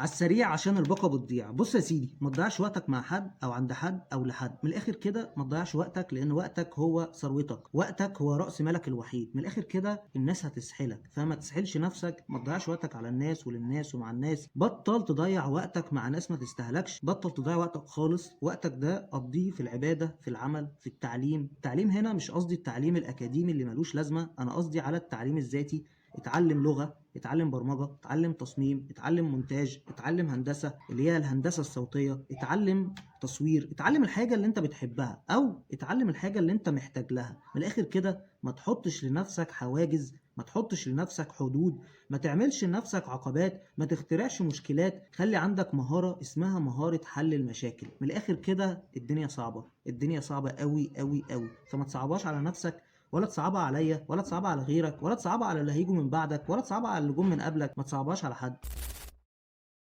على السريع عشان الباقه بتضيع. بص يا سيدي، ما تضيعش وقتك مع حد او عند حد او لحد. من الاخر كده ما تضيعش وقتك، لان وقتك هو ثروتك، وقتك هو راس مالك الوحيد. من الاخر كده الناس هتسحلك، فما تسحلش نفسك، ما تضيعش وقتك على الناس وللناس ومع الناس. بطل تضيع وقتك مع ناس ما تستهلكش، بطل تضيع وقتك خالص. وقتك ده قضية في العبادة، في العمل، في التعليم. التعليم هنا مش قصدي التعليم الاكاديمي اللي ملوش لازمه، انا قصدي على التعليم الذاتي. اتعلم لغة، اتعلم برمجة، اتعلم تصميم، اتعلم مونتاج، اتعلم هندسة اللي هي الهندسة الصوتية، اتعلم تصوير، اتعلم الحاجة اللي انت بتحبها او اتعلم الحاجة اللي انت محتاج لها. من الاخر كده ما تحطش لنفسك حواجز، ما تحطش لنفسك حدود، ما تعملش لنفسك عقبات، ما تخترعش مشكلات. خلي عندك مهارة اسمها مهارة حل المشاكل. من الاخر كده الدنيا صعبة، الدنيا صعبة قوي قوي قوي، فما تصعبهاش على نفسك، ولا تصعبها عليا، ولا تصعبها على غيرك، ولا تصعبها على اللي هيجوا من بعدك، ولا تصعبها على اللي جم من قبلك. ما تصعبهاش على حد.